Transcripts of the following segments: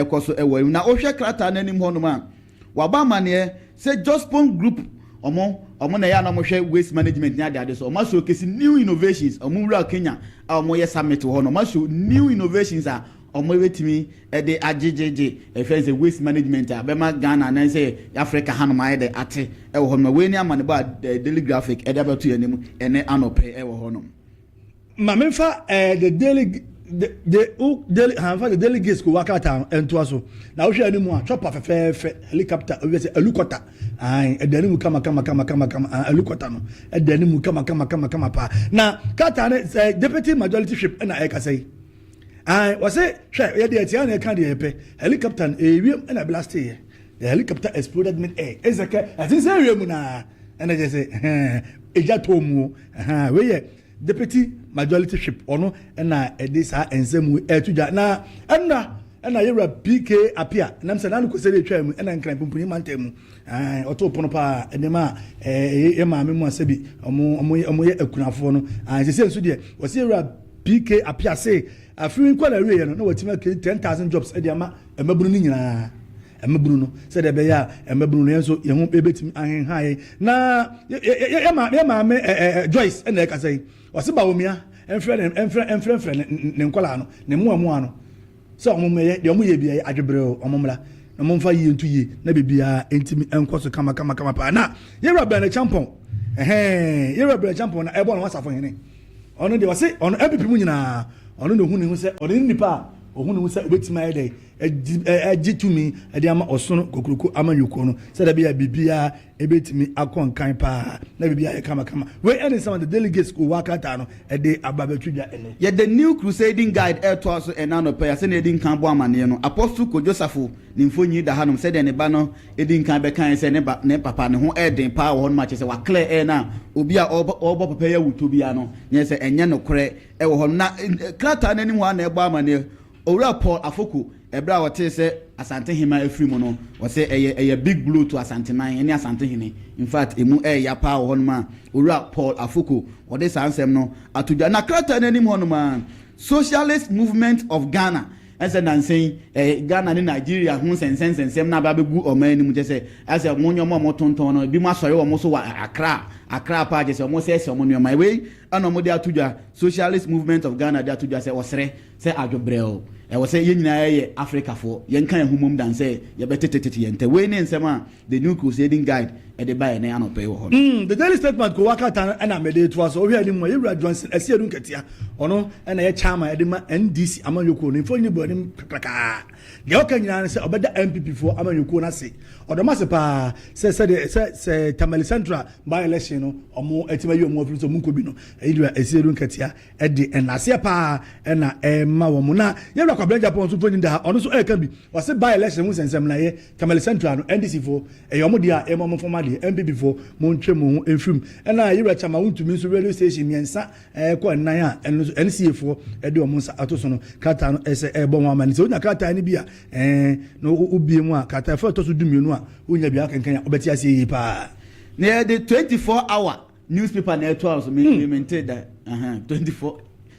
Ɛkɔ so ɛwɔ anim na wohwɛ krataa no anim hɔnom a, wabɔ amanneɛ sɛ Jospong Group, ɔmo na ɛyɛ a na ɔmo hwɛ waste management ne adeade so. Ɔmo aso kesi new innovations. Ɔmo wura Kenya a ɔmo yɛ summit wɔ hɔ no, ɔmo aso new innovations a ɔmo bɛtumi ɛde agyegyegye ɛfɛn sɛ waste management a bɛma Ghana anaasɛ Africa hanom ayɛ dɛ ate ɛwɔ hɔ nom. Wei ne amanebɔ a Daily Graphic ɛde abɛto yɛn anim ɛne anɔpɛ ɛwɔ hɔ nom. Maame, nfa the o daily hanfa the Daily Gate ko wakata ntoa so na wohwɛ anim a, chopper fɛfɛɛfɛ, helicopter, obi sɛ helicopter ayi ɛda anim kama kama kama kama kama. Helicopter no ɛda anim kama kama kama kama paa. Na krataa ne sɛ deputy majority whip ɛna ɛkasa yi ayi, wɔsɛ hwɛ, yɛde ɛtia na ɛka deɛ yɛpɛ. Helicopter no ewiem ɛna blast yɛ. The helicopter exploded mid air. Ɛsɛ kɛ ɛsensɛn ewiem na ɛna kyerɛ sɛ egya tɔ mu o. Wei yɛ deputy majority whip, ɔno ɛna ɛde saa nsɛm ɛɛto dwa. Na ɛna yɛwura PK Apia nam sɛ nanu kɔsɛ de etwa mu ɛna Nkran pumpuni mantam mu ɔtɔ pono paa ɛnɛma a ɛyɛ maame mu asɛbi ɔmo yɛ akunafoɔ no sese nso deɛ, wɔsi yɛwura PK Apia se afiri nkɔ na ɛwie yɛ no na wɔtumi akiri 10,000 jobs ɛde ama mmabunu no nyinaa, mmabunu no, sɛdeɛ ɛbɛyɛ a mmabunu no yɛn nso yɛn ho ebɛtumi ahenha yɛn. Na yɛ maame ɛ ɛ Joyce ɛna ɛkasa yi, ɔsi Bawumia ɛnfrɛ ne ɛnfrɛ ɛnfrɛnfrɛ ne nkɔlaa no ne mmoa mmoa no sɛ ɔmo yɛ deɛ ɔmo yɛ bi yɛ adwebrɛ o. Ɔmo mmra na ɔmo nfa yie nto yie na beebiara ntumi nkɔ so kama kama kama paa. Na yɛwura Bryan Acheampong, yɛwura Bryan Acheampong na ɛbɔ ne ho asafo hene. Ɔno deɛ, ɔsi ɔno NPP mu nyinaa, ɔno na ohun ne ho sɛ ɔno ne nipa a ohun ne ho sɛ obetumi ayɛ dɛ ɛgye tumi ɛde ama ɔsono kokoroko ama nyoko no, sɛdeɛ ɛbɛyɛ biribiara ebetumi akɔ nkan paa na biribiara yɛ kamakama. Wei ɛne nsɛm the delegates kò wɔ krataa no ɛde aba abɛtwi dwa ɛnɛ. Yɛde New Crusading Guide ɛtoa so ɛna anɔpɛ yɛ. Sɛnea yɛdi nkan bɔ amanneɛ no, Apostle Kojo Safo ne mfonyin da hanom, sɛdeɛ ne ba no ɛdi nkan bɛka sɛ ne ba ne papa ne ho ɛɛden paa wɔ hɔ nom, akyɛ sɛ waclear ɛɛ na obi a ɔrebɔ papa yi awuto bia no nyɛ sɛ ɛnyɛ nokorɛ ɛwɔ hɔ. Na krataa no anim hɔ a na ɛbɔ amanneɛ, Owura Paul Afoko, ɛberɛ a wɔtee sɛ Asantehema afiri mu no, wɔsɛ ɛyɛ big blow to Asanteman ne Asantehene. In fact, emu ɛyɛ paa wɔ hɔnom a Owura Paul Afoko wɔde saa nsɛm no ato dwa. Na krataa no anim hɔnom a, Socialist Movement of Ghana ɛsɛ nansɛn Ghana ne Nigeria ho nsɛnsɛnsɛnsɛm na aba abɛgu ɔman anim, kyɛ sɛ ɛsɛ mo nneɛma a wɔtontɔn no ebi mo asɔre wɔn so wɔ Accra paa, kyɛ sɛ wɔn sɛsɛ wɔn nneɛma. Wei ɛna wɔn de ato dwa. Socialist Movement of Ghana de ato dwa sɛ ɔsrɛ sɛ adwobrɛw ɛwɔ sɛ yɛn nyinaa yɛ Afrikafoɔ, yɛnka yɛn ho mom dan sɛ yɛbɛtetetete yɛn ntɛ. Wei ne nsɛm a the New Crusading Guide ɛde ba yɛn ne anɔpɛ yi wɔ hɔ no. The Daily Statement kò wakata no ɛna mɛde to aso. Ohwɛ anim a, yɛwura Johnson Asiedu Nketia, ɔno ɛna yɛ chairman ɛde ma NDC amanyɔkuo no. Mfonyin bɔ anim kakrakaa. Deɛ ɔka nyinaa no sɛ ɔbɛda NPP foɔ amanyɔkuo no ase, ɔdɔm ase paa sɛ sɛdeɛ sɛ Tamale Central by election no, ɔmo ɛtumi ayi ɔmo afiri sɛ ɔmo nkɔ bi no. Yɛwura Asiedu Nketia ɛde ɛnaseɛ paa ɛna ɛma wɔn. Na yɛwura Kwabena Agyapong nso mfonyin da ha, ɔno nso ɛɛka bi. Wɔse by election ho nsɛnsɛm na yɛ Tamale Central no, NDC foɔ ɛyɛ ɔmo deɛ a ɛma ɔmo fɔm adeɛ, NPP foɔ mo ntwe mo ho mfirim. Ɛna yɛwura Chairman Wontumi nso, radio station mmiɛnsa ɛkɔ nnan a ɛno nso NCA foɔ ɛde ɔmo nsa ato so no, krataa no ɛsɛ ɛbɔ ho ama ne sɛ wonya krataa no bi a na wobie mu a, krataa fɛ ɛtɔ so 12 a wonya bi akenkan a, wobɛte aseɛ yie paa. Na yɛde 24-hour newspaper na ɛtoa so. Me mente da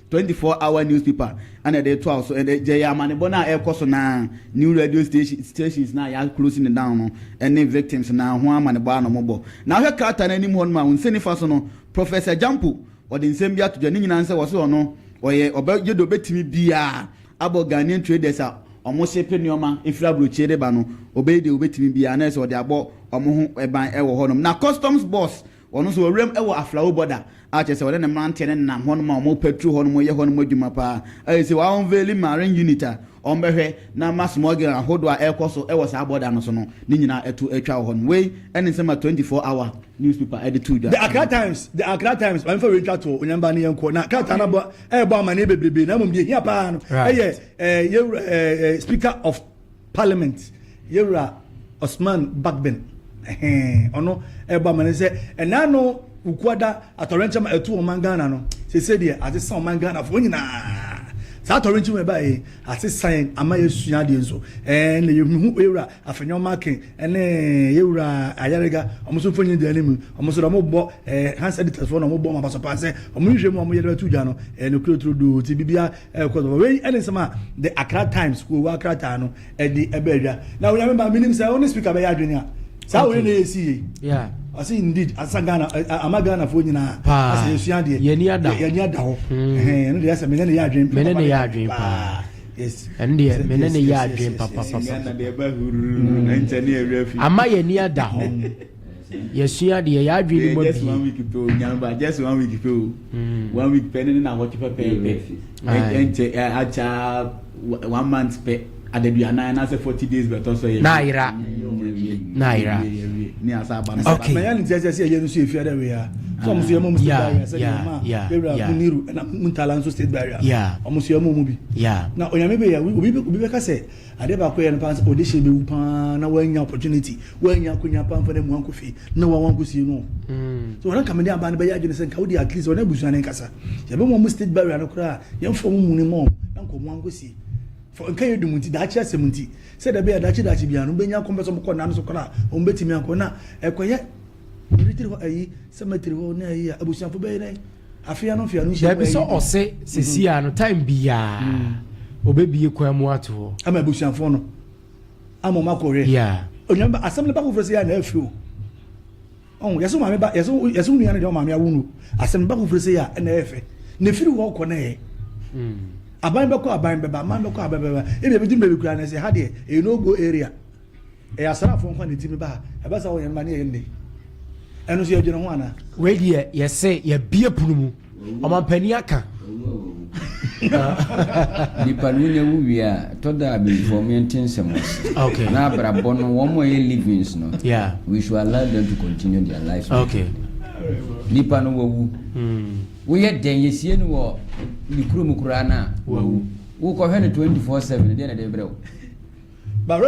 24-hour newspaper ɛna ɛde toa so. Ɛde gye yɛ amanebɔ no a ɛkɔ so na new radio stations na yɛ closing it down no ɛne victims na ho amanebɔ a na ɔmobɔ. Na ahwɛ krataa no anim hɔ nom a, wɔn nsa nifa so no, Professor Jampo ɔde nsɛm bi ato dwa. Ne nyinaa sɛ wɔsɛ ɔno ɔyɛ ɔbɛgye de ɔbɛtumi biara abɔ Ghanaian traders a ɔmo sepe nneɛma efiri aburokyire de ba no, ɔbɛyɛ deɛ ɔbɛtumi biara na ɛsɛ ɔde abɔ ɔmo ho ɛban ɛwɔ hɔnom. Na customs boss, ɔno nso wɔwuram ɛwɔ Aflao border a kyerɛ sɛ ɔde ne mmeranteɛ no nam hɔnom a ɔmo patrol hɔnom, yɛ hɔnom adwuma paa. Ɛyɛ sɛ wɔn unveil marine unit a ɔmo bɛhwɛ na ma smuggling ahodoɔ a ɛrekɔ so ɛwɔ saa border no so no ne nyinaa ɛto atwa wɔ hɔnom. Wei ɛne nsɛm a 24-hour newspaper ɛde to dwa. The Accra Times, maame, fa wei ntwa to onyamba ne yɛn kɔ. Na krataa no bɔ ɛɛbɔ amaneɛ bebrebe, na mmom deɛ hia paa no ɛyɛ yɛwura Speaker of Parliament, yɛwura Osman Bagbin, ɔno ɛbɔ amaneɛ sɛ ɛnaa no Wukuada atɔrɛnkyɛm ɛto ɔman Ghana no sese deɛ asesa ɔman Ghana foɔ nyinaa. Saa atɔrɛnkyɛm a ɛbaeɛ yi, asesa yɛn ama yɛasua adeɛ nso. Ɛɛ na yɛhu yɛwura Afenyo Markin ne yɛwura Ayariga, wɔn nso mfonyin da anim. Wɔn nso deɛ wɔbɔ ɛɛ Hans editors foɔ na wɔbɔ wɔn abaso paa sɛ wɔn nhwehwɛ mu a wɔyɛ de bɛto dwa no ɛyɛ nokorɛ turodoo nti biribiara ɛrekɔ so. Wei ɛne nsɛm a The Accra Times kurowa krataa no ɛde ɛbɛ adwa. Na Onyame ba menim sɛ wo ne speaker bɛyɛ adwene a saa wei na ɛsi yei. Yeah. Ɔse indeed asesa Ghana ama Ghana foɔ nyinaa. Paa. Asɛ yɛsua adeɛ. Yɛni ada hɔ. Yɛni ada hɔ. Ɛhɛn ɛno deɛ asɛ mene ne yɛ adwene. Mene ne yɛ adwene paa. Yes. Ɛno deɛ mene ne yɛ adwene papa papa. Ghana deɛ ɛba huruu na nkyɛn ne yɛwerɛ fi. Ama yɛni ada hɔ. Yɛsua adeɛ yɛ adwene mu abie. Just one week pɛ o nyamba just one week pɛ o. One week pɛ ne ne na wɔtwe pɛpɛɛpɛ. Ɛnkyɛ akyɛ one month pɛ adaduanan anaasɛ 40 days bɛtɔ so yɛ. Na ayera. Na ayera. Ne asa aba no. Okay. Mɛyɛ ne ntiaseɛ sɛ yɛyɛ no so yɛfie dɛ wei a. Sɛ ɔmo so yɛ mɔ mo state barrier sɛ deɛ ɔmo a yɛwura Muniru ɛna Muntala nso state barrier. Ɔmo so yɛ mɔ mo bi. Na Onyame bɛyɛ obi obi bɛka sɛ adeɛ baako yɛ no paa sɛ ɔde hyɛ bɛwu paa na wanya opportunity wanya akonya paa mfa no amu ankɔ fie na wawa nkɔsie no. So wɔn nka mede aba no bɛyɛ adwene sɛ nka wode at least ɔne abusua no nkasa. Yɛbɛma ɔmo state barrier no koraa yɛmfa ɔmo mu no mɔ ɔmo na nka ɔmo ankɔsie. For nka yɛ dum nti daakye asɛm nti sɛ da bɛyɛ daakye daakye biara no bɛnya kɔmpɛ sɛ ɔmokɔ nna no so koraa ɔmo bɛtumi akɔ na ɛkɔyɛ military hɔ ayi cemetery hɔ ne ayi a abusuafo bɛyɛ dɛ afei ano mfeano nhyia Dabi sɛ ɔse sisi a no time biara obɛbie kwan mu ato hɔ. Ama abusuafoɔ no ama ɔmo akɔhwɛ. Onyame ba asɛm no ba foforɔ sɛ yɛ a na afi o. Ɔho yɛsɛ maame ba yɛsɛ yɛsɛ nua no deɛ ɔmaame awo no asɛm no ba foforɔ sɛ yɛ a ɛna ɛyɛ fɛ na efiri hɔ kɔ na ɛyɛ. Aban bɛkɔ aban bɛba aban bɛkɔ aban bɛba ebi ebi dum baabi koraa na ɛsɛ ha deɛ ɛyɛ no go area ɛyɛ asraafoɔ nkwa na etimi ba ha ɛbɛ sɛ ɔyɛ mma ne yɛ nne ɛno nso yɛdwene ho anaa. Wei deɛ yɛse yɛbie pono mu ɔmampanin aka. Nipa no wonya wu wie a ɛtɔ da a bɛyifoɔ mo yɛnte nsɛm ase. Okay. Na abrabɔ no wɔn a ɛyɛ livings no. Yeah. We should allow them to continue their lives. Okay. Nipa no wawu. Woyɛ dɛn yɛsie no wɔ ne kurom koraa no a wawu. Wokɔhwɛ no 24/7 deɛ na ɛde brɛ wo.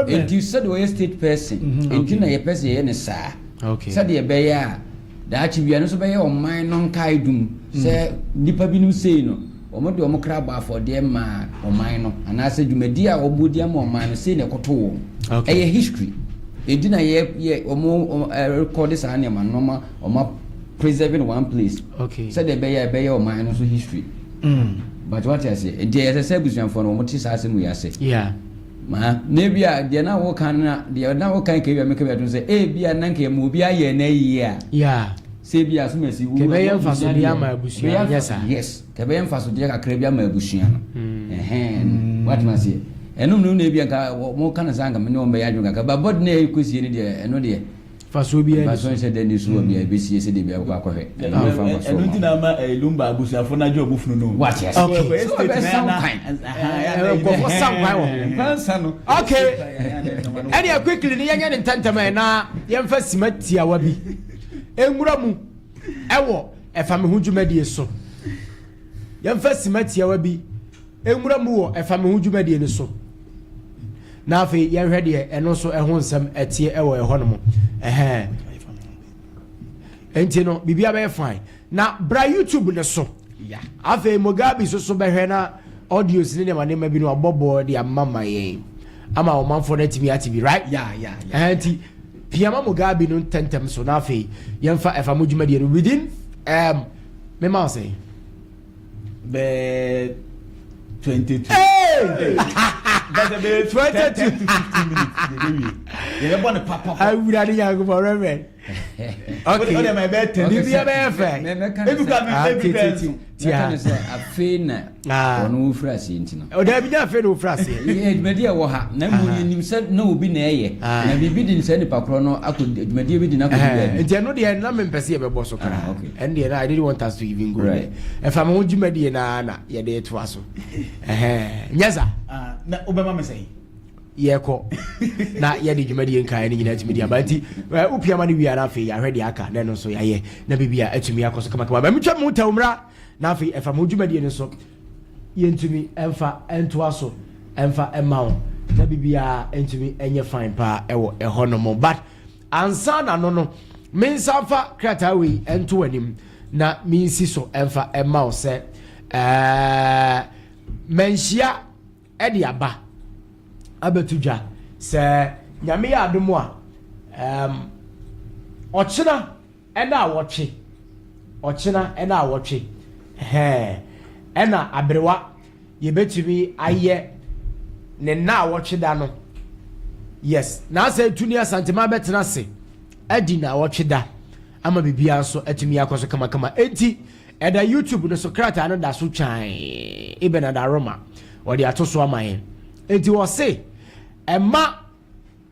Enti sɛdeɛ ɔyɛ state person enti na yɛpɛ sɛ yɛyɛ no saa sɛdeɛ ɛbɛyɛ a daakye bia no nso bɛyɛ ɔman no nkae dum sɛ nnipa binom sei no wɔn de wɔn kra bɔ afɔdeɛ maa ɔman no anaasɛ dwumadie a wɔn di ama ɔman no sei na ɛkɔto wɔn. Ɛyɛ history enti na yɛ yɛ wɔn rekɔde saa nneɛma no wɔn wɔn preserve in one place sɛdeɛ ɛbɛyɛ a ɛbɛyɛ ɔman no nso history. But wate aseɛ enti ɛyɛ sɛ sɛ abusuafoɔ no wɔn te saa asɛm wei ase. Yeah. Ma, na ebia deɛ na woka no na deɛ na woka nka ebia meka bi atom sɛ ebia na nka ɛma obi ayɛ na ayie a. Yeah. Sɛ ebia asomasi wu. Kɛbɛyɛ mfasodeɛ ama abusua no nyɛ saa. Yes, kɛbɛyɛ mfasodeɛ kakra bi ama abusua no. Ɛhɛn, watena aseɛ. Ɛno no na ebia nka wɔn ka no saa nka me ne wɔn bɛyɛ adwene kakra. But body na ɛkɔsie no deɛ ɛno deɛ. Mfasoɔ biara nni so. Mfasoɔ nhyɛ da nni so wɔ bea ɛbɛsie sɛdeɛ bia wobɛkɔ akɔhwɛ. Ɛno mfa mfasoɔ Ɛno nti na ama Lumba abusuafoɔ no agye wɔn funu no. Wate ase. Okay. Sɛ wɔbɛsa wo kwan. Nkurɔfoɔ sa kwan wɔ ho. Kwansa no. Okay. Ɛdeɛ quickly no yɛnyɛ ne ntɛntɛm ɛ na yɛmfa sima tiawa bi nwura mu ɛwɔ ɛfa me ho dwumadie so. Yɛmfa sima tiawa bi nwura mu wɔ ɛfa me ho dwumadie no so. Na afei yɛnhwɛ deɛ ɛno nso ɛho nsɛm ɛteɛ ɛwɔ ɛhɔ nom. Ɛhɛn. Nti no biribiara bɛyɛ fine. Na bra YouTube no so. Afei Mugabe so so bɛhwɛ na audios ne nneɛma nneɛma bi no abɔ bɔɔ de ama ma yɛn ama ɔmanfoɔ no atumi ate bi right? Yeah, yeah. Ɛhɛn nti piama Mugabe no ntɛntɛm so na afei yɛmfa ɛfa mo dwumadie no within mema wo sɛn? Bɛɛ 22. Hey! Bɛsɛ bɛyɛ 22. 10 to 15 minutes yɛbɛwie. Yɛbɛbɔ ne papapa. Awurade Nyankopɔn Reverend. Okay. Ɔde ma ɛbɛyɛ 10. Biribiara bɛyɛ fɛ. Mɛka ne Ebi sɛ kura mi Ah, ebi tie, kura tie, nso. tie. mɛka Tia. ne sɛ afei na Ah. ɔno wofiri aseɛ nti no. Ɔda bi nya afei na ofiri aseɛ. Yɛ dwumadie a ɛwɔ ha na mmom yɛnim sɛ na obi na ɛyɛ Ah. na biribi de saa nipa korɔ no akɔ dwumadie bi de no akɔdi baabi. Nti ɛno deɛ na mempɛ sɛ yɛbɛbɔ so koraa. Ah, okay. Ɛno deɛ na I didn't want us to even go Right. there. Ɛfa me ho dwumadie naa na yɛde toa so. Ɛhɛn. Nyɛ saa. Ah, na wobɛma me sɛn? Yɛkɔ na yɛde dwumadie nkaeɛ no nyinaa atumi de aba nti wopia ma no wie a na afei yɛahwɛ deɛ aka na ɛno nso yɛayɛ na biribi a atumi akɔ so kamakama. Ma metwa mu tɛw mmra na afei ɛfa mo dwumadie no so yɛntumi ɛmfa ɛntoa so ɛmfa ɛma wo na biribiara ɛntumi ɛnyɛ fine paa ɛwɔ ɛhɔ nom. But ansa na no mensa mfa krataa wei ɛnto w'anim na mensi so ɛmfa ɛma wo sɛ Manhyia de aba abɛto dwa sɛ Nyame yɛ adom a, um, ɔkyena ɛna awɔtwe, ɔkyena ɛna awɔtwe, ɛhɛn, ɛna aberewa yɛbɛtumi ayɛ ne nna awɔtwe da no. Yes, na asɛ tu ne Asantema bɛtena ase adi na awɔtwe da ama biribiara nso atumi akɔ so kamakama. Enti, Ɛda YouTube no so, krataa no da so twann, Eben Adaroma, wɔde ato so ama yɛn. Enti wɔse, ɛmma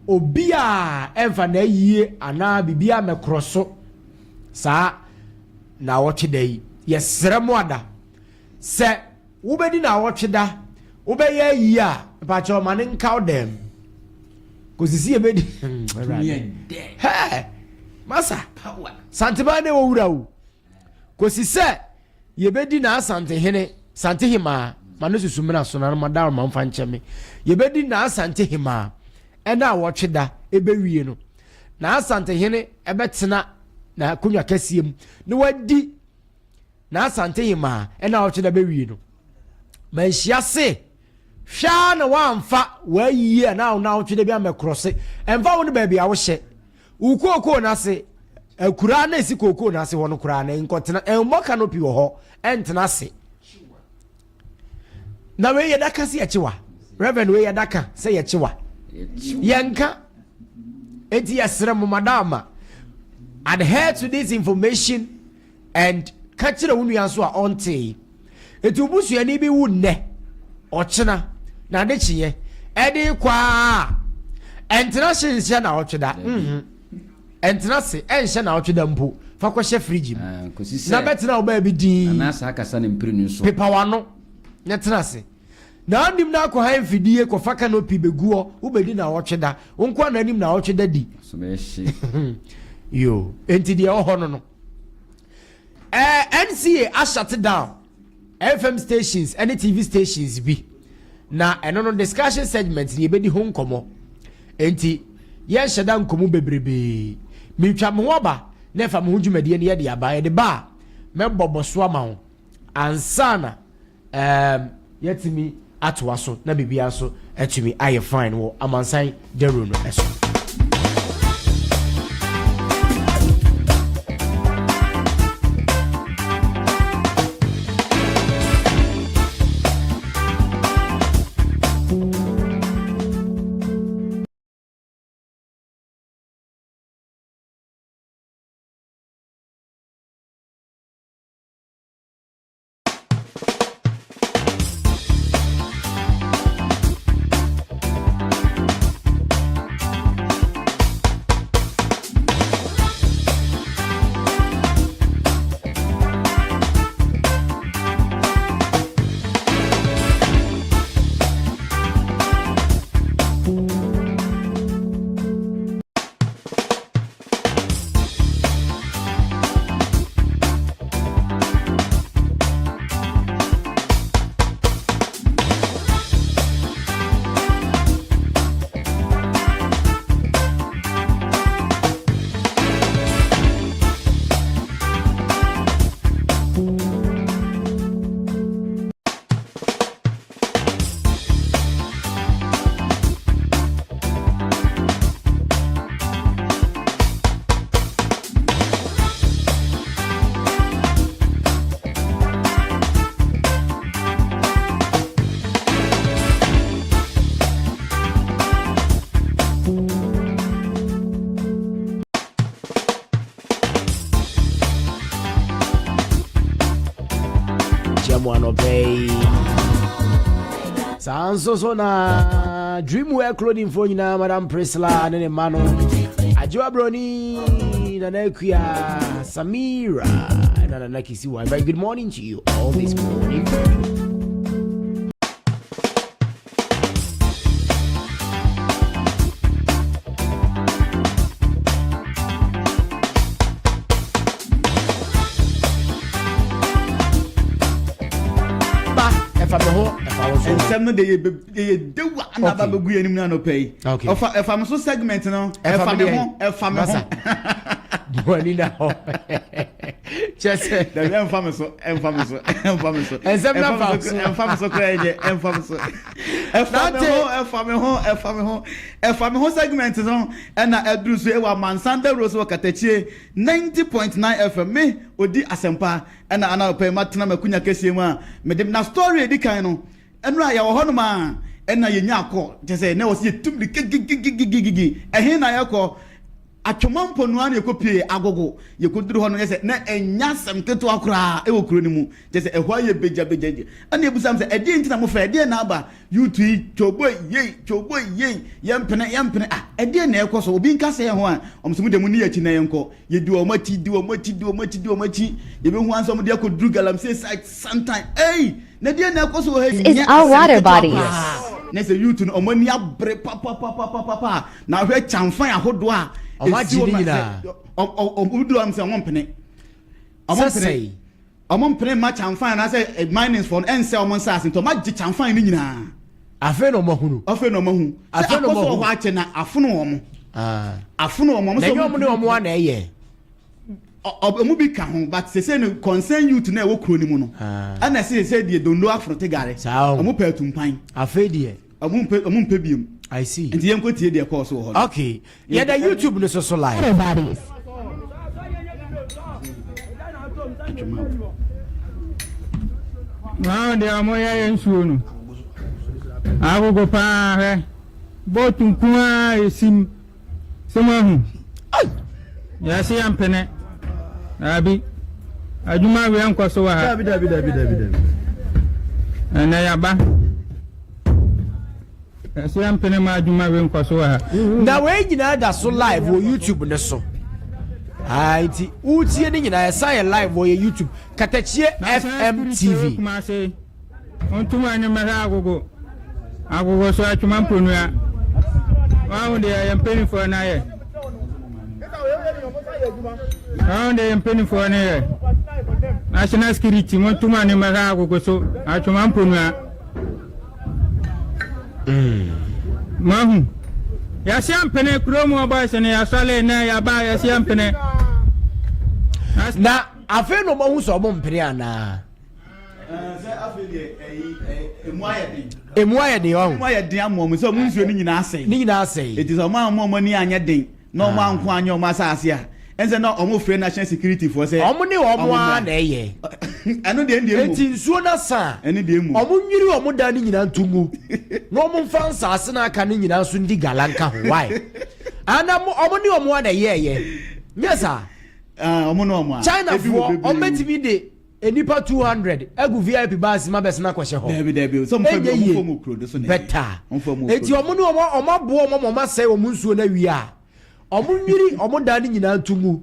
obiara ɛmfa n'ayie anaa biribiara mmɛkorɔ so saa naawɔtwe da yi. Yɛsrɛ mo ada, sɛ wobɛdi naawɔtwe da, wobɛyɛ ayie a, mpakyɛw ma no nka wo dɛm. Kɔsi sɛ yɛbɛdi, Awurade. Hɛɛ, masa, Santemaa ne wɔ wura o. Kɔsi sɛ yɛbɛdi n'Asantehene, Santehemaa, ma no susu mmra so na madawroma mfa nkyɛ me. Yɛbɛdi n'Asantehemaa ɛna awɔtwe da ɛbɛwie no, n'Asantehene ɛbɛtena n'akonnwa kɛseɛ mu na wadi n'Asantehemaa ɛna awɔtwe da bɛwie no. Manhyia se hwɛ ara na woamfa w'ayie anaa wo naawɔtwe da bi ammɛkorɔ se ɛmfa wo ne baabi a wohyɛ. Wo kookoo no ase, akuraa na esi kookoo no ase hɔ no koraa no, nkɔtena, mmɔ canopy wɔ hɔ, ɛntena ase. Na wei yɛda ka sɛ yɛkyewa. Reverend wei yɛda ka sɛ yɛkyewa. Yɛnka. Enti yɛsrɛ mo madama, adhere to this information And ka kyerɛ wo nua nso a ɔntee. Enti wo busuani bi wu nnɛ, ɔkyena, na ade kyeeɛ, ɛde rekɔ ara a, ɛntena ase nhyɛ naawɔtwe da. Mhm. Ɛntena ase ɛnhyɛ naawɔtwe da mpo. Fa kɔhyɛ fridge mu. Ah, kɔsi sɛ Na bɛtena wo baabi dinn. Anaa saa kasa no mprenu so. Pepa w'ano na tena ase. Na anim na akɔhan mfidie kɔfa canopy bɛgu hɔ, wobɛdi naawɔtwe da. Wo nko ara na anim naawɔtwe da di. So bɛyɛ hye. Yoo, enti deɛ ɛwɔ hɔ no no. Eh, NCA ashut down FM stations ne TV stations bi. Na ɛno no discussion segment ni yɛbɛdi ho nkɔmmɔ. Enti yɛnhyɛ da nkɔmmɔ bebrebee. Metwa me ho aba na ɛfa me ho dwumadie no yɛde aba. Yɛde ba a, mɛbɔ bɔso ama wo ansa na Ɛɛm, yɛatumi atoa so na biribiara nso atumi ayɛ fine wɔ amansan dawuro no so. Kyia mu anɔpɛ yi. Saa nso so na Dreamwear clothing foɔ nyinaa Madam Priscilla ne ne mma no Agyewa Broni Nana Akua Samira na Nana Kisiwa. Very good morning to you all this morning. Nsɛm no de yɛ yɛ dewa na aba bɛgu yɛn anim no anɔpa yi. Ɔfa ɛfa me so segment no ɛfa me ho ɛfa me ho. Buani na hɔ. Kyɛ sɛ. Dabi ɛnfa mi so ɛnfa mi so ɛnfa mi so. Ɛnsɛm na fa so. Ɛnfa mi so koraa ɛnyɛ ɛnfa mi so. Ɛfa mi ho ɛfa mi ho ɛfa mi ho ɛfa mi ho segment no ɛna ɛduru so ɛwɔ amansan dawuro so wɔ katakyie 90.9 FM me odi asɛmpa ɛna ana ɔpɛ matena makunya kɛseɛ mu a mede na story edi kan no ɛno a yɛwɔ hɔnom a ɛna yɛnya akɔ kyɛ sɛ na wɔ sɛ yɛtum de gigigigigigi ɛhe na yɛkɔ Atwoma mponoa na yɛkɔpuee Agogo. Yɛkɔduru hɔ no, kyerɛ sɛ na ɛnyɛ asɛm ketewa koraa wɔ kuro no mu. Kyerɛ sɛ ɛhɔ ayɛ begyabegya. Ɛnna yɛbisaa wɔn sɛ, Ɛdeɛn nti na mofrɛ? Ɛdeɛn na aba? Youth yi, twoboi yei, twoboi yei, yɛmpene, yɛmpene. Ah, ɛdeɛn na ɛrekɔ so? Obi nka sɛ yɛn ho a, wɔn sɛ, Mo deɛ monni yɛn akyi na yɛnkɔ. Yɛdi wɔn akyi, di wɔn akyi, di wɔn akyi, di wɔn akyi. Yɛbɛhu ara sɛ wɔde akɔduru galamsey site santan. Ei! Na ɛdeɛn na ɛrekɔ so wɔ ha yi? Is Nyɛ our asɛm water ketewa bodies. koraa. Na sɛ youth no, wɔn ani abere papapapapapa. Na hwɛ kyamfan ahodoɔ a Ɔmo ɛsi agye hɔ ne ma sɛ nyinaa. ɔmo duru hɔ sɛ ɔmo mpene. Ɔmo Sɛ mpene. sɛe. Ɔmo mpene mma kyamfan anaasɛ eh, minings foɔ no ɛnsɛ ɔmo nsaase nti ɔmo agye kyamfan no nyinaa. Afei na ɔmo ahunu. Afei na ɔmo ahu. Sɛ Afei na akɔ ɔmo so wɔ ahu. hɔ akyɛ na afono ɔmo. Ah. Afono ɔmo. Ɔmo Na sɛ ɛnyɛ ɔmo ɔmo ne ɔmo a na ɛyɛ. Ɔmo bi ka ho but sese no concern youth na ɛwɔ kuro no mu no. Ah. Ɛna ɛsɛ sɛ deɛ dondo afono te gare. Saa o. Ɔmo pɛ atumpan. Afei deɛ. Ɔmo mpɛ ɔmo mpɛ biem. I see. Nti yɛn kɔ tie deɛ ɛkɔɔ so wɔ hɔ no. Okay. Yɛda YouTube no so so live. Water bodies. Wɔn deɛ wɔn yɛ yɛ nsuo no agogo paa hwɛ boat nko ara esim sɛ mo ahu yɛse yɛ mpene daabi adwuma wei nkɔ so wɔ ha Dabi dabi dabi dabi dabi. ɛnɛ yaba Ɛsɛ yɛ mpene ma adwuma wei nkɔ so wɔ ha. Na wei nyinaa da so live wɔ YouTube ne so. Ah, nti wotie ne nyinaa ɛsan yɛ live wɔ yɛ YouTube Katakyie FM TV. Kumase, ɔntum ani mmɛhwɛ agogo. Agogo so atwuma mponua. Wɔn deɛ yɛ mpanimfoɔ no ayɛ. Wɔn deɛ yɛ mpanimfoɔ no yɛ. National security montum ani mmɛhwɛ agogo so atwuma mponua. Mahu. Yɛahyɛ mpene kurom hɔ boys no yɛasɔle nɛ yɛaba yɛahyɛ mpene. Na afei na ɔmahu sɛ ɔmo mpene anaa? Sɛ afei deɛ ɛyi emu ayɛ den. Emu ayɛ den ɔho. Emu ayɛ den ama ɔmo sɛ ɔmo nsuo no nyinaa asɛe. Ne nyinaa asɛe. Eti sɛ ɔmo amma ɔmo ani anyɛ den na ɔmo anko anyɛ ɔmo asaase a, ɛnsɛ na ɔmo frɛ national security foɔ sɛ. Ɔmo ne ɔmo ara na ɛyɛ. Ɛno deɛ ɛndeɛ mmom. Enti nsuo no asa a, Ɛno deɛ mmom. ɔmo nwiri ɔmo dan no nyinaa nto ngu na ɔmo nfa nsaase no aka no nyinaa nso ndi gala nka ho. Why? Ana mo ɔmo ne ɔmo ara na ɛyɛɛyɛ. Nyɛ saa? Ah, ɔmo ne ɔmo a. China Ebi wɔ foɔ, bebree ɔmo mu. bɛtumi de nnipa 200 agu VIP bus mu abɛsena akɔhyɛ hɔ. Dabi dabi, sɛ ɔmo fa bi Ɛnyɛ ɔmo yie. fa ɔmo kuro do so na ɛyɛ. Better. Ɔmo fa ɔmo Eti kuro. ɔmo ne ɔmo ɔmo aboa ɔmo ama ɔmo asɛe ɔmo nsuo no awie a, ɔmo nwiri ɔmo dan no nyinaa nto ngu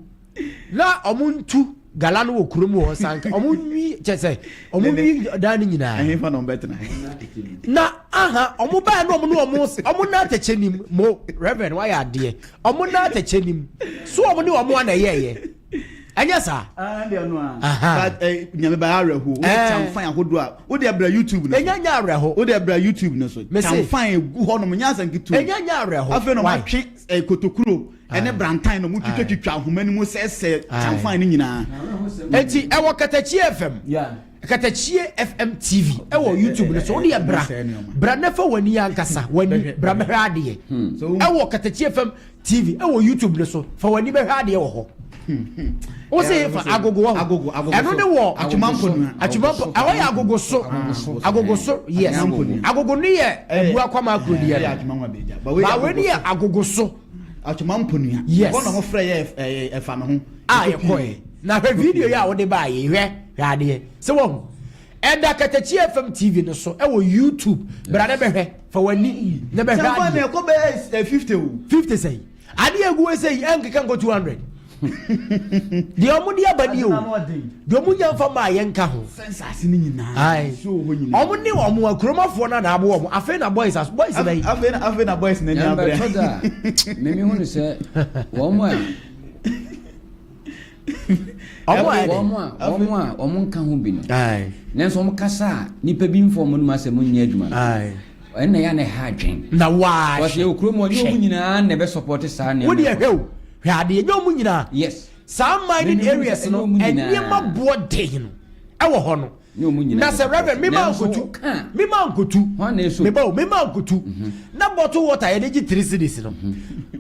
na ɔmo ntu gala no wɔ kurom hɔ sanka ɔmo nwi kyɛ sɛ ɔmo nwi dan no nyinaa. Ɛhe fa na ɔmo bɛtena? Na aha ɔmo baa na ɔmo ne ɔmo ɔmo na atɛkyɛ nim mo reverend wayɛ adeɛ ɔmo na atɛkyɛ nim so ɔmo ne ɔmo ana ɛyɛɛyɛ. ɛnyɛ saa. Ah, ɛnde ɔno a. But eh, nyame ba awerɛho. Wo eh. kyamfan ahodoɔ a wode abira YouTube no so. Ɛnya nya awerɛho. Wode abira YouTube no so. Kyamfan egu hɔ nom nyɛ asɛm ketewa. Ɛnya nya awerɛho. Afei na ɔmatwe eh, kotokuro ɛne brantan na ɔmo twitwa ahoma no mu sɛɛsɛɛ kyamfan no nyinaa. Eti ɛwɔ Katakyie FM. Katakyie FM TV ɛwɔ YouTube no so. Wode yɛ bra. Bra na fa w'ani ankasa. W'ani bra mɛhwɛ adeɛ. Ɛwɔ Katakyie FM TV ɛwɔ YouTube no so fa w'ani bɛhwɛ adeɛ wɔ hɔ wo sɛ fa agogo wɔ hɔ ɛno ne wɔ atwumampo ɛhɔ yɛ agogo so agogo so yes agogo no yɛ abua kwama akurodeɛ no ba wei ne yɛ agogo so atwumamponua yes ɛhɔ na wɔfrɛ yɛ ɛfa me ho a yɛkɔɛ na hwɛ video yi a wode baa yɛ hwɛ hwɛ adeɛ sɛ wahu Ɛda Katakyie FM TV no so ɛwɔ YouTube. Bra na bɛhwɛ. Fa w'ani na bɛhwɛ adeɛ. Sɛmfa na ɛkɔ bɛyɛ 50 o. 50 sɛn? Adeɛ egu hɔ sɛ yi ɛnkeka nkɔ 200. Deɛ ɔmo de aba ni o. Deɛ ɔmo nya nfa maa yɛn nka ho. Sɛ nsaase no nyinaa. Nsuo wɔ hɔ nyinaa. Ɔmo ne ɔmo akuromafoɔ no na aboɔ ɔmo. Afei na boys aso boys bɛyi. Afei na afei na boys na ani abere. Yɛn bɛtɔ da mimi hu no sɛ wɔn a. Ɔmo a wɔn a wɔn a wɔn nka ho bi no nanso wɔn kasa a nipa bi nfa wɔn anum asɛm nyɛ adwuma no ɛnna yɛ na ɛha adwen. Na waa hwɛ wɔsi kurom hɔ nye wɔn nyinaa na ɛbɛ sɔpɔte saa nneɛma. Wodi ɛhwɛ o hwɛ adeɛ nye wɔn nyinaa. Yes. Saa mining areas no nneɛma boɔ den no ɛwɔ hɔ no. Na sɛ Reverend mema nkotu mema nkotu meba o mema nkotu mhm. na bottle water yɛde gye three cedis no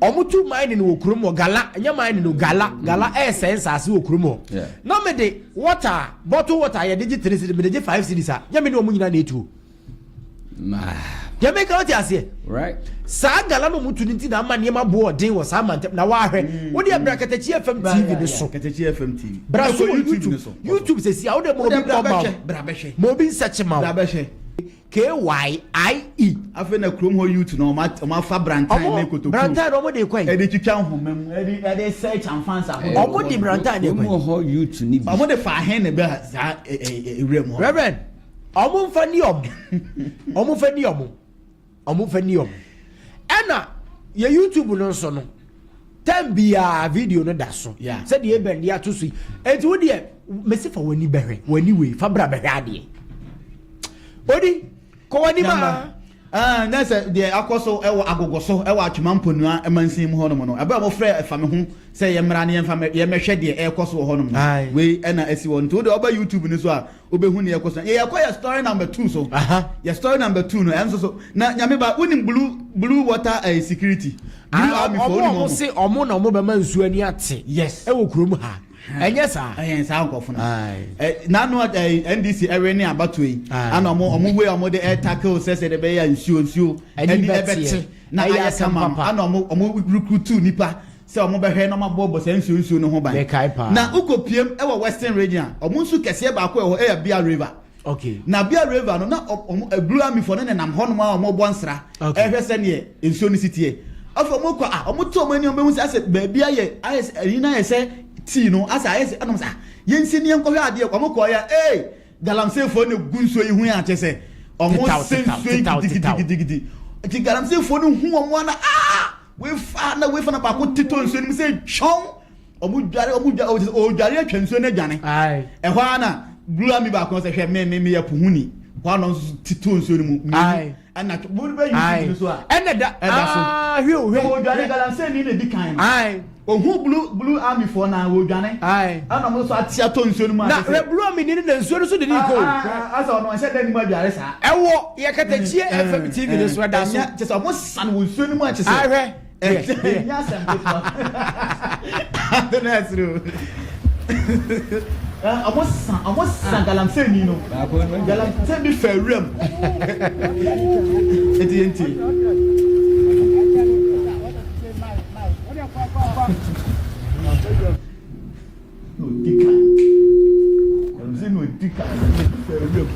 wɔn mhm. tu mining wɔ kurom hɔ gala nyɛ mining no gala mhm. gala ɛresɛe nsaase wɔ kurom hɔ na mede water bottle water yɛde gye three cedis mede gye five cedis a nyɛ me ne wɔn nyinaa na etuo. Deɛ meka wote aseɛ? Saa gala no mutu no nti na ama nneɛma bo ɔden wɔ saa mantam na wahwɛ mm. wode bra Katakyi FM TV no so Katakyi FM TV bra so wɔ YouTube YouTube sɛsi a wode ma obi bɔ ma wo ma obi nsɛkye ma wo KYIE afei na kurom hɔ youth no ɔmo afa brantan ne kotoku brantan na ɔmo de kɔ yi ɛde twitwa nhoma mu ɛde ɛde sɛ kyanfansa ahodoɔ ɔmo de brantan ne kɔ yi kurom hɔ youth ni bi ɔmo de fa ahen na ɛbɛ saa ewura mu hɔ Reverend Ɔmo nfa ni ɔmo. Ɔmo nfa ni ɔmo. Ɔmo nfa ni ɔmo. Ɛna yɛ YouTube no nso no, time biara video no da so. Yeah. Sɛdeɛ Eben de ato so yi. Eti wo deɛ, mesi fa w'ani bɛhwɛ. W'ani wei, fa bra bɛhwɛ adeɛ. Odi, kɔ w'anim a. Ah, na sɛ deɛ akɔ so wɔ agogo so wɔ Atwema Mponua mansin mu hɔnom no, ɛberɛ a wɔfrɛɛ ɛfa me ho sɛ yɛmmra na yɛmfa yɛmmɛhwɛ deɛ ɛrekɔ so wɔ hɔnom no, wei na asi hɔ. Nti wo deɛ woba YouTube no so a, wobɛhu deɛ ɛrekɔ so. Yɛ yɛkɔ yɛ story number two so. Yɛ story number two no, ɛnso so. Na Nyame ba, wonim blue, blue water eh, security? Blue ah, army fo, wonim wɔn? se wɔn na wɔn bɛma nsuo ani ate. Yes. Ɛwɔ kurom ha. Ɛnyɛ saa. Ɛyɛ saa nkurɔfo no. N'ano NDC ɛwɛ ne abatoɔ yi. Ana ɔmo ɔmo wei ɔmo de ɛtackle sɛ sɛ de bɛyɛ nsuo nsuo ɛni ɛbɛte na ayɛ kama no. Ana ɔmo ɔmo recruit nipa sɛ ɔmo bɛhwɛ na ɔmo aboɔbɔ saa nsuo nsuo no ho ban. Na wokɔ piem ɛwɔ Western region a ɔmo nsu kɛseɛ baako ɛwɔ ɛyɛ Bia River. Okay. Na Bia River no na ɔmo Blue Army fo no nenam hɔnom a ɔmo bɔ nsra ɛhwɛ sɛdeɛ nsuo no si teɛ. Afei ɔmo kɔ a ɔmo to ɔmo ani ɔmo bɛhu sɛ asɛ baabi ayɛ ayɛ sɛ ɛyi no ayɛ sɛ tii no asɛ ayɛ sɛ ɛna ɔmo sɛ ah yɛnsi ni yɛnkɔhwɛ adeɛ ɔmo kɔ yɛ ee galamseyfoɔ na egu nsuo yi ho yɛ akyɛ sɛ ɔmo sɛ nsuo yi gidigidigidi nti galamseyfoɔ no hu ɔmo ana ah wefa na wefa na baako titɔ nsuo no mu sɛ twɔn. Ɔmo dware, ɔmo dware, ɔmo ɔdware atwa nsuo no adwane. Ɛhɔ ara na blue army baako sɛ hwɛ me me meyɛ puhuni. Hɔ ara na ɔno nso ti to nsuo no mu. Mmienu ɛna mo bɛ YouTube no so a. Ɛna da ɛda so. Hwɛ o hwɛ. Ɔdware galamsey ni na edi kan no. Ohun blue blue army foɔ na ɔdwane. Ɛna ɔmo nso ate atɔ nsuo no mu. Na hwɛ blue army ni na nsuo no so de ne kɔ o. Asɛ ɔno ɔnhyɛ da anim adware saa. Ɛwɔ yɛ katakyie FM TV no so ɛda so. Ɛnyɛ kyɛ sɛ ɔmo san wɔ nsuo no mu akyɛ sɛ. Ahwɛ. Ɛnyɛ asɛm ketewa. Ade na ɛsere o. Ɔmo sa ɔmo sa galamsey ni no. Galamsey bi fɛ wuram. Eti yɛn tie. Na odi kan. Galamsey na odi kan. Fɛ wuram.